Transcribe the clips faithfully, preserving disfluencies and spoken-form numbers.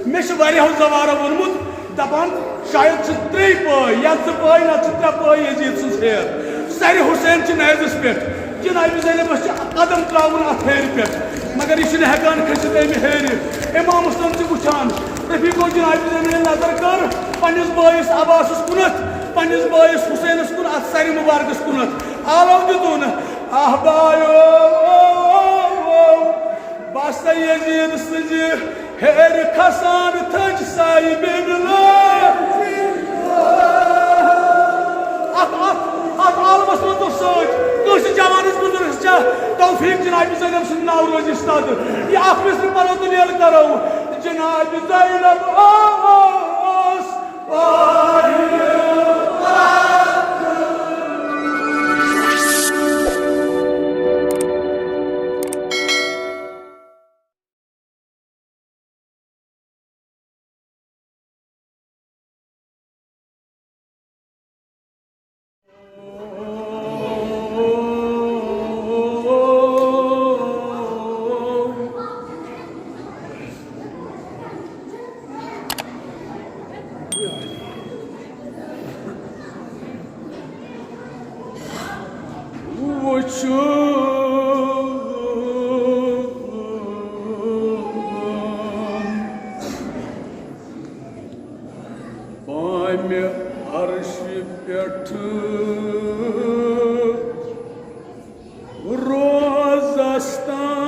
مےٚ چھِ واریاہو زوارو ووٚنمُت، دَپان، شاید چھِ ترٛے پٲے، یا زٕ پٲے، نَتہٕ چھِ ترٛےٚ پٲے یزید سٕنٛز ہیر۔ سرِ حسین چھِ نیزَس پٮ۪ٹھ، جناب زینبَس چھِ قدم ترٛاوُن اَتھ ہیرِ پٮ۪ٹھ، مگر یہِ چھِنہٕ ہٮ۪کان کھٔسِتھ اَمہِ ہیرِ۔ امام حسین چھِ وٕچھان، رفیقو، جناب زینبَن نظر کٔر پنٛنِس بٲیِس عباسَس کُنَتھ، پنٛنِس بٲیِس حسینَس کُن، اَتھ سرِ مُبارکَس کُنَتھ۔ آلو دیُتُن، آہ بایو، بہٕ ہسا یزید سٕنٛزِ ہیرِ کھسان تھٔج سایہِ بِن لٲ۔ اتھ، اتھ، اتھ عالمس منٛز دوٚپ سۭتۍ کٲنٛسہِ جوانس بُزرگس چھا توفیق جناب زینب سُنٛد ناو روزِ استاد۔ یہِ اکھ مصرِ پرو تہٕ لیل کرو۔ جناب زینب ٲس وٕچھُن بامہِ عرشہِ پٮ۪ٹھ روزس تام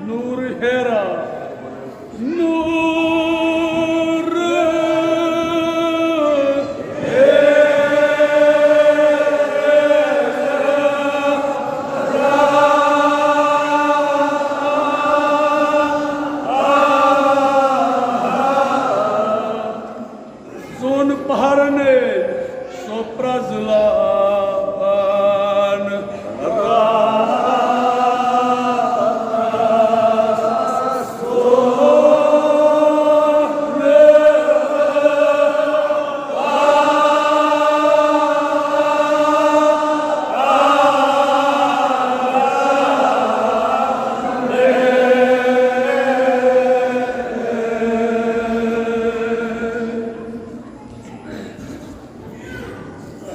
نوٗر ہیرا، نوٗر۔ ژۄن پہرن سۄ پرٛزلان راتس۔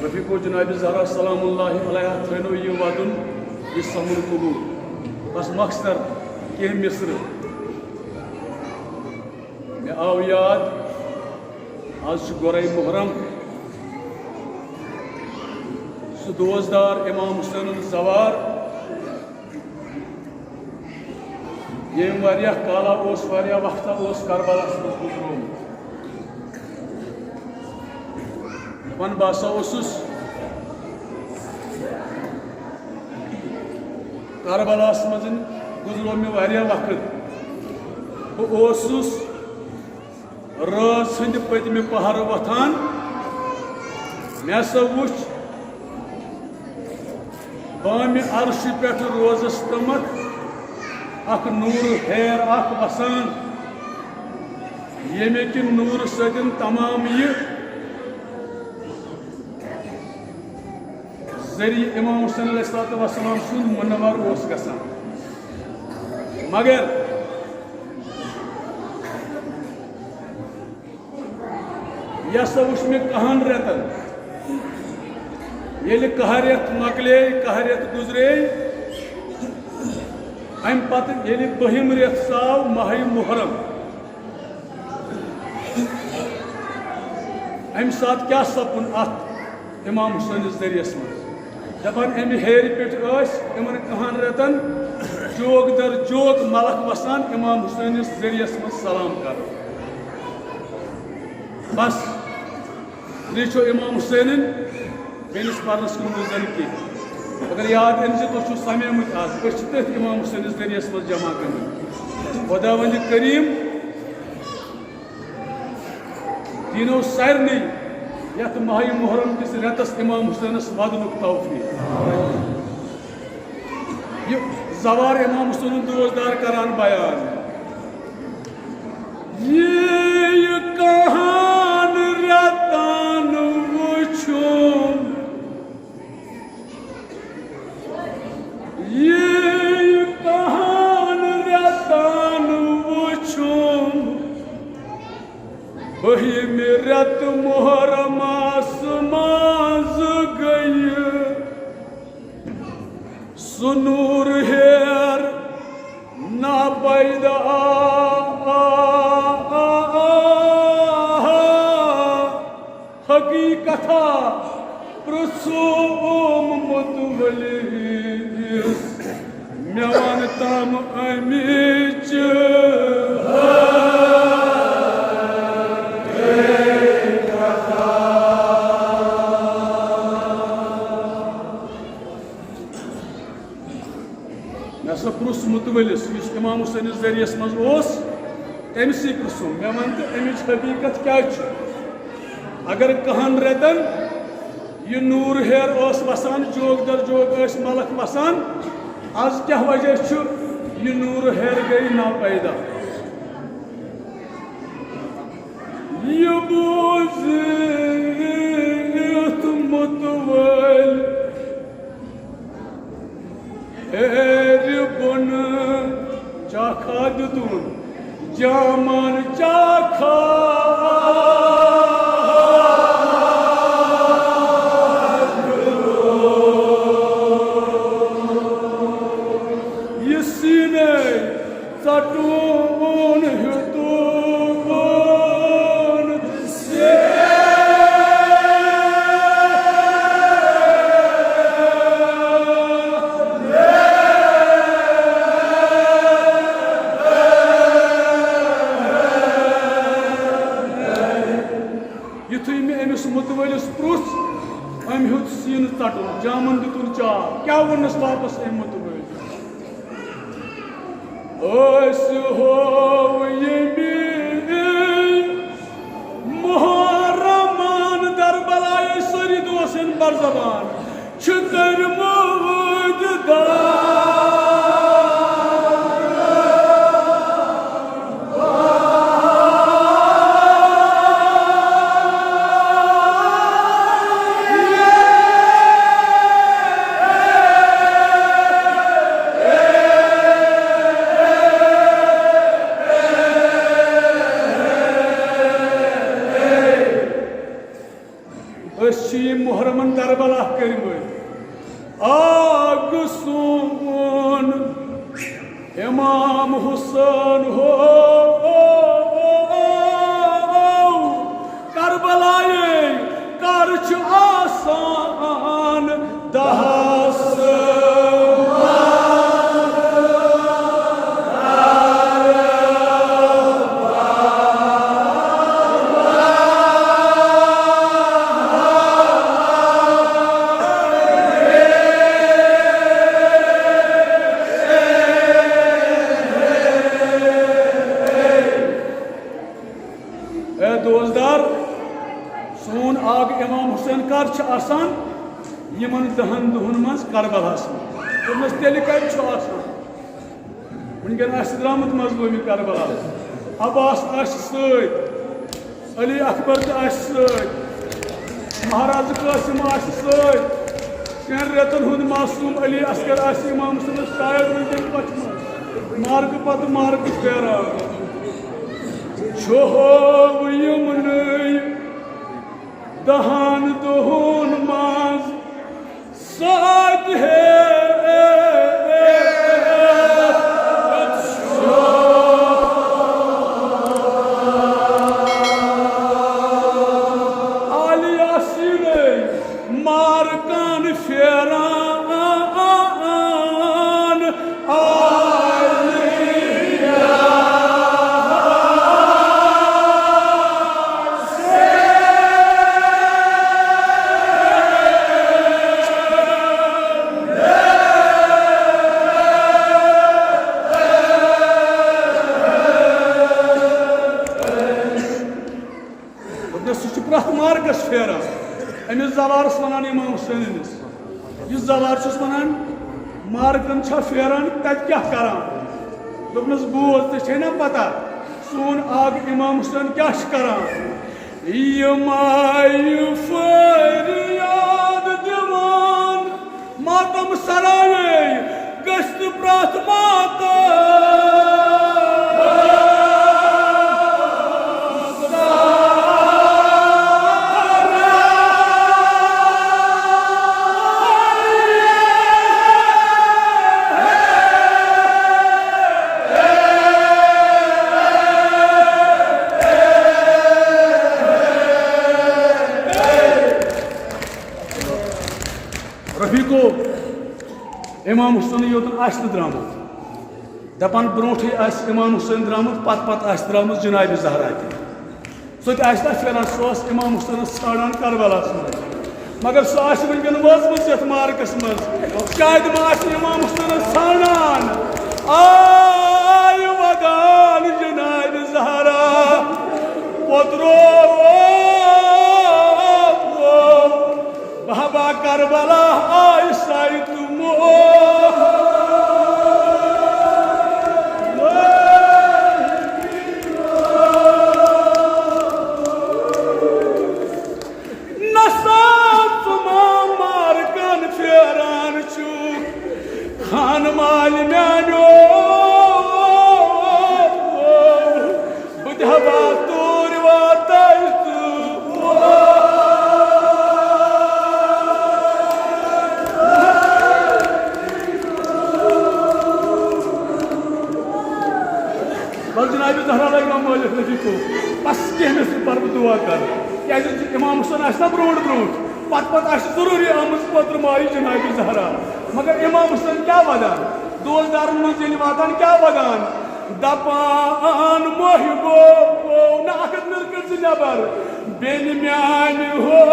رفیقو، جناب زہرا سلام اللہ علیہ تھٲینو یہِ وَدُن، یہِ سَمُن قبوٗل۔ بس مۄخصر کینٛہہ مصرٕ۔ مےٚ آو یاد، آز چھُ گۄرے محرم، سُہ دوستدار امام حسینُن زوار، ییٚمۍ واریاہ کالا اوس، واریاہ وقتا اوس کربلاہس منٛز گُزرومُت۔ دپان، بہٕ ہسا اوسُس کربلاہس منٛز، گُزرو مےٚ واریاہ وقت۔ بہٕ اوسُس رٲژ ہٕنٛدِ پٔتمہِ پہرٕ وۄتھان، مےٚ ہسا وُچھ بامہِ عرشہِ پٮ۪ٹھ روزس تامَتھ اکھ نوٗر ہیر اکھ وسان، ییٚمہِ کہِ نوٗرٕ سۭتۍ تمام یہِ ذٔریعہٕ امام حسین علیہ الصلوۃ والسلام سُنٛد منور اوس گژھان۔ مگر یہِ ہسا وُچھ مےٚ کَہَن رٮ۪تَن۔ ییٚلہِ کَہہ رٮ۪تھ مۄکلے، کَہہ رٮ۪تھ گُزرے، اَمہِ پَتہٕ ییٚلہِ بٔہِم رٮ۪تھ ژاو، ماہِ محرم، اَمہِ ساتہٕ کیٛاہ سَپُد اَتھ امام حسینس ذٔریعس منٛز؟ دپان، امہِ ہیرِ پٮ۪ٹھ ٲسۍ یِمن کہن رٮ۪تن چوک در چوک ملک وسان امام حسینس ذٔریعس منٛز سلام کران۔ بس، یہِ چھُ امام حسینن بیٚنِس پرنس کُن نہٕ زن کینٛہہ۔ اگر یاد أنۍ زِ تُہۍ چھِو سمیمٕتۍ آز، أسۍ چھِ تٔتھۍ امام حسینس ذٔریعس منٛز جمع گٔمٕتۍ۔ خداوند کریم دینو سارنٕے یتھ ماہِ محرم کِس رٮ۪تس امام حسینس ودنُک توفیق۔ یہِ زوار امام حسینُن دوستدار کران بیان۔ یہِ کہن رٮ۪تن وُچھُم، یہِ کہن رٮ۪تن ٲہِمہِ رٮ۪تہٕ محرمس منٛز گٔیہِ سُہ نوٗر ہیر ناپیدا۔ حقیقتا پرٛژھوم متولیس، مےٚ وَن تم اَمِچ۔ مےٚ ہسا پرُژھ متولیس، یُس امام حسینس ذریعس منٛز اوس، تٔمۍ سٕے پرُژھُم، مےٚ وَن تہٕ اَمِچ حقیقت کیٛاہ چھِ؟ اگر کہن رٮ۪تن یہِ نوٗر ہیر اوس وسان، جوگ در جوگ ٲسۍ ملک وسان، از کیٛاہ وجہ چھُ یہِ نوٗر ہیر گٔے ناپیدا؟ یہِ بوٗزِتھ متوٲلۍ ہیرِ بۄنہٕ چاکھا دیُتُن، جامن چاکھا۔ یہِ سیٖنے ژٹُن ہیوٚتُن۔ یُتھُے مےٚ أمِس مُتوٲلِس پرُژھ، أمۍ ہیوٚت سیٖنہٕ ژَٹُن، جامَن دیُتُن چاک۔ کیٛاہ ووٚننَس واپَس أمۍ مُتوٲلۍ؟ أسۍ ہوو ییٚمہِ محرمن دربلایے سٲری دوس ہن بر زبان۔ چھِ کٔرمٕتۍ دار۔ أسۍ چھِ یِم محرمن دربلا کٔرمٕتۍ۔ آ گوٚو سون امام حسین ہو کربلایے کر چھُ آسان دہس۔ اے دوستدار، سون آغا امام حسین کر چھُ آسان؟ یِمن دہن دۄہن منٛز کربلاہس منٛز۔ دوٚپمس، تیٚلہِ کتہِ چھُ آسان؟ وٕنکٮ۪ن آسہِ درامُت مظلومِ کربلا۔ عباس آسہِ سۭتۍ، علی اکبر تہِ آسہِ سۭتۍ، مہراز قاسم آسہِ سۭتۍ، شٮ۪ن رٮ۪تن ہُنٛد معصوم علی اصغر آسہِ امام حسینس شاید وٕنکٮ۪ن پچھ منٛز، مارکہٕ پتہٕ مارکہٕ پھیران۔ چھُ ہوو یِمنٕے دہن دۄہن منٛز ساتھ ہے۔ عالی آسینے مارکان پھیران۔ دوٚپنَس، سُہ چھُ پرٛٮ۪تھ مارکَس پھیران۔ أمِس زوارَس وَنان امام حسینَس۔ یُس زوار چھُس وَنان، مارکَن چھا پھیران، تَتہِ کیٛاہ کَران؟ دوٚپنَس، بوز، ژےٚ چھے نا پَتہ، سون آغا امام حسین کیٛاہ چھُ کَران؟ یِم آیہِ فریاد دِوان، ماتم سرایے گژھِ نہٕ پرٛٮ۪تھ ماتم۔ امام حسین یوتن آسہِ نہٕ درامُت، دپان برونٹھٕے آسہِ امام حسین درامُت، پتہٕ پتہٕ آسہِ درامٕژ جناب زہرا تہِ۔ سُہ تہِ آسہِ نہ پھیران، سُہ اوس امام حسینس ژھانڈان کربلاہس منٛز، مگر سُہ آسہِ وٕنکیٚن وٲژمٕژ یتھ مارکس منٛز۔ شاید ما آسہِ امام حسینس ژھانڈان۔ آے ودان جناب زہرا، پوترو بابا کربلا آے ساے تہٕ مول۔ نسا ژٕ ما مارکن پھیران چھُکھ، خان مالہِ میانیو۔ بہٕ تہِ ہا واتہٕ توٗرۍ واتَے تہٕ۔ بس جناب زہرا لگہِ وۄنۍ مٲلِس نزدیٖک کُن۔ بس کینٛہہ مےٚ سۭتۍ پرٕ بہٕ دُعا کرٕ۔ کیٛازِ امام حسین آسہِ نا برونٛٹھ برونٛٹھ، پتہٕ پتہٕ آسہِ ضروٗری آمٕژ پوترٕ ماجہِ جناب زہرا۔ مگر امام حسین کیٛاہ ودان؟ دوستدارن منٛز ییٚلہِ واتان کیٛاہ ودان؟ دپان محبو، نہ اکھ ہتھ نِل کٔڑ ژٕ نٮ۪بر، بیٚنہِ میانہِ ہو۔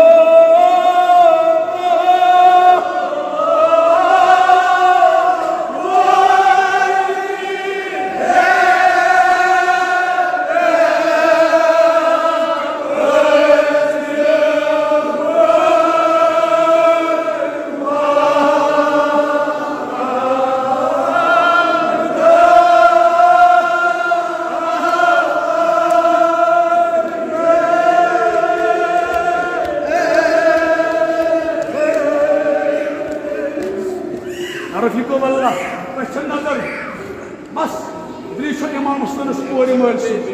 رفیقو واللہ، أسۍ چھِ نظر بس، بیٚیہِ چھُ امام حسینس کورِ مٲلۍ سٕنٛز۔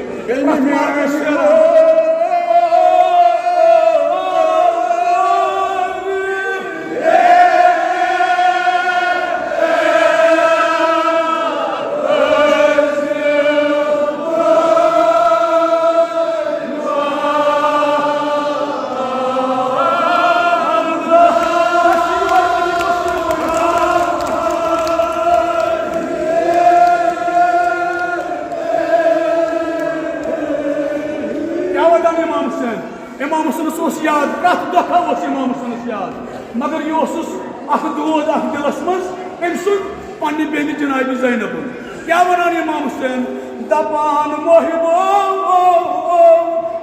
کیٛاہ وَنان امام حسین؟ امام حسینس اوس یاد، پرٛٮ۪تھ دۄہ اوس امام حسینس یاد، مگر یہِ اوسُس اکھ دود اکھ دِلس منٛز أمۍ سُنٛد پننہِ بیٚنہِ جناب زینبُن۔ کیٛاہ وَنان امام حسین؟ دپان محبو،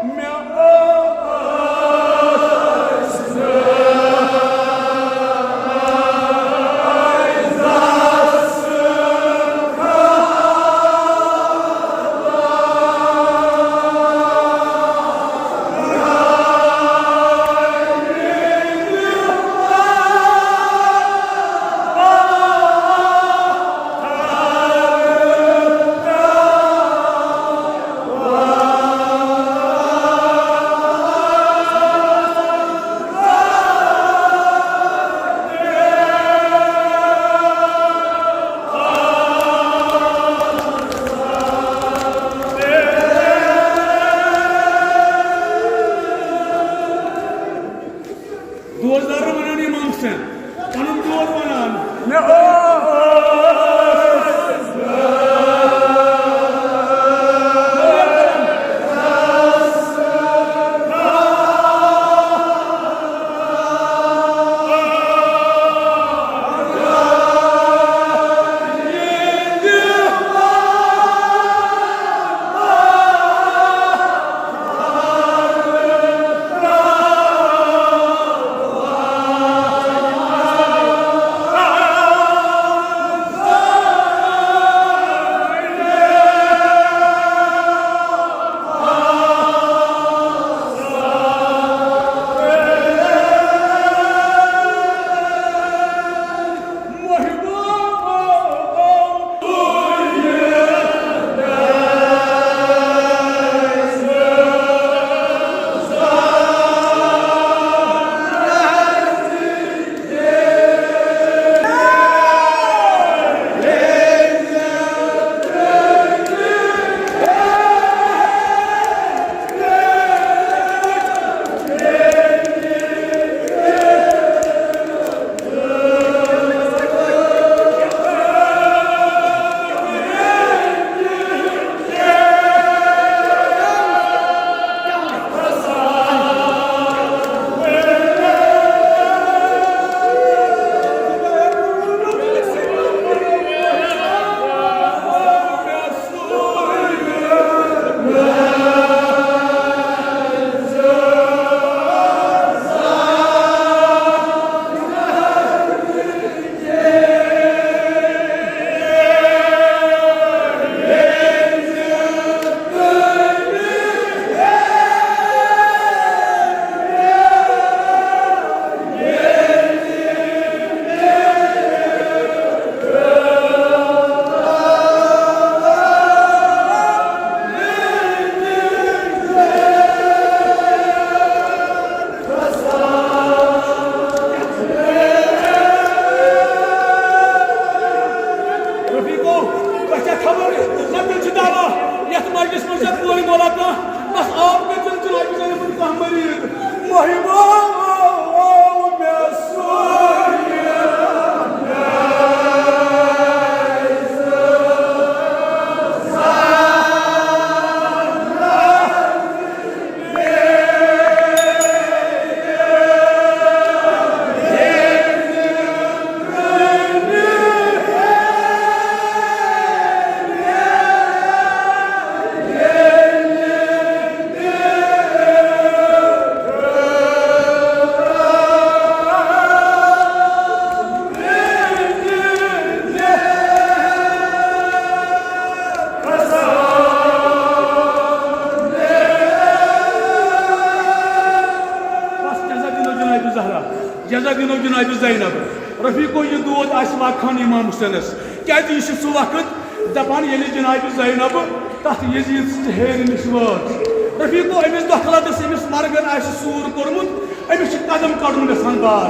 مےٚ ٲس بس جزا دِنو جناب زہرا، جزا دِنو جناب زینب۔ رفیقو، یہِ دود آسہِ واقعاً امام حسینس، کیازِ یہِ چھُ سُہ وقت دپان ییٚلہِ جناب زینب تتھ یزید سٕنٛزِ ہیرِ نِش وٲژ۔ رفیقو، أمِس دۄکھلتس، أمِس مرگن آسہِ سوٗر کوٚرمُت، أمِس چھُ قدم کڑُن گژھان بار۔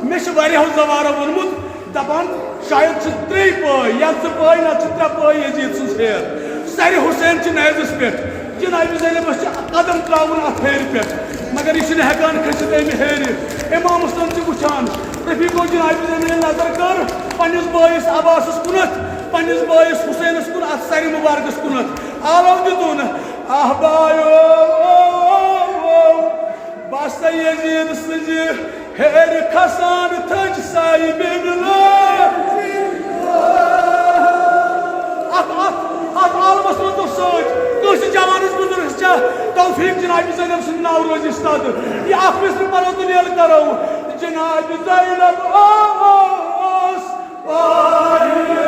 مےٚ چھُ واریاہو زوارو ووٚنمُت، دپان شاید چھِ ترٛے پٲے یا زٕ پٲے، نتہٕ چھِ ترٛےٚ پٲے یزید سٕنٛز ہیر۔ سرِ حسین چھِ نیزس پٮ۪ٹھ، جناب زینبس چھِ قدم تراوُن اتھ ہیرِ پٮ۪ٹھ، مگر یہِ چھُنہٕ ہٮ۪کان کھٔسِتھ امہِ ہیرِ۔ امام حسین چھُ وٕچھان، رفیقو، جناب زینبن نظر کٔر پننِس بٲیِس عباسس کُنتھ، پننِس بٲیِس حسینس کُن، اتھ سرِ مبارکس کُنتھ۔ آلو دیُتُن، آہ بایو، بس یزید سٕنٛزِ ہیرِ کھسان تھٔج سایہِ بِن لٲ۔ اتھ، اتھ، اتھ عالمس منٛز دوٚپ سۭتۍ کٲنٛسہِ جوانس بُزرگس چھا توفیق جناب زینب سُنٛد ناو روزِ استاد۔ یہِ اکھ مصرِ پرو تہٕ لیل کرو۔ جناب زینب ٲس پایہِ